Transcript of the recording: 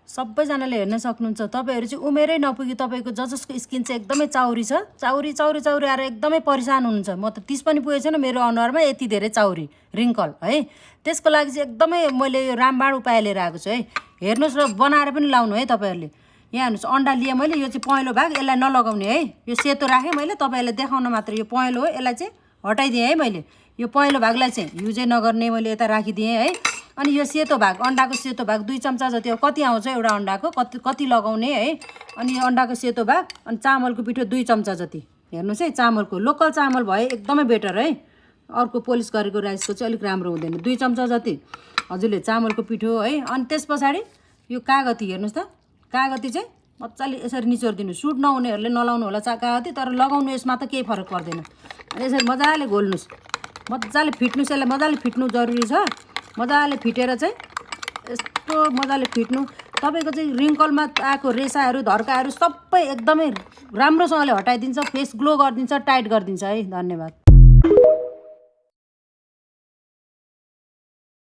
सबैजनाले हेर्न सक्नुहुन्छ। तपाईँहरू चाहिँ उमेरै नपुगी तपाईँको जसको स्किन चाहिँ एकदमै चाउरी छ, चाउरी चाउरी चाउरी आएर एकदमै परेसान हुनुहुन्छ। म त 30 पनि पुगेको छैन, मेरो अनुहारमा यति धेरै चाउरी रिङ्कल है। त्यसको लागि चाहिँ एकदमै मैले यो रामबाण उपाय लिएर आएको छु है। हेर्नुहोस् र बनाएर पनि लाउनु है तपाईँहरूले। यहाँ हेर्नुहोस् अन्डा लिएँ मैले, यो चाहिँ पहेँलो भाग, यसलाई नलगाउने है। यो सेतो राखेँ मैले तपाईँहरूलाई देखाउन मात्र, यो पहेँलो हो, यसलाई चाहिँ हटाइदिएँ है मैले। यो पहेँलो भागलाई चाहिँ युजै नगर्ने मैले यता राखिदिएँ है। अनि यो सेतो भाग, अन्डाको सेतो भाग 2 चम्चा जति, कति आउँछ एउटा अन्डाको कति लगाउने है। अनि अन्डाको सेतो भाग, अनि चामलको पिठो 2 चम्चा जति। हेर्नुहोस् है, चामलको लोकल चामल भए एकदमै बेटर है। अर्को पोलिस गरेको राइसको चाहिँ अलिक राम्रो हुँदैन। 2 चम्चा जति हजुरले चामलको पिठो है। अनि त्यस पछाडि यो कागती हेर्नुहोस् त, कागती चाहिँ मजाले यसरी निचोरिदिनु। सुट नहुनेहरूले नलाउनु होला कागती, तर लगाउनु यसमा त केही फरक पर्दैन। अनि यसरी मजाले घोल्नुहोस्, मजाले फिट्नुहोस्, यसलाई मजाले फिट्नु जरुरी छ। मजाले फिटेर चाहिँ यस्तो मजाले फिट्नु। तपाईँको चाहिँ रिङ्कलमा आएको रेसाहरू धर्काहरू सबै एकदमै राम्रोसँगले हटाइदिन्छ, फेस ग्लो गरिदिन्छ, टाइट गरिदिन्छ है। धन्यवाद।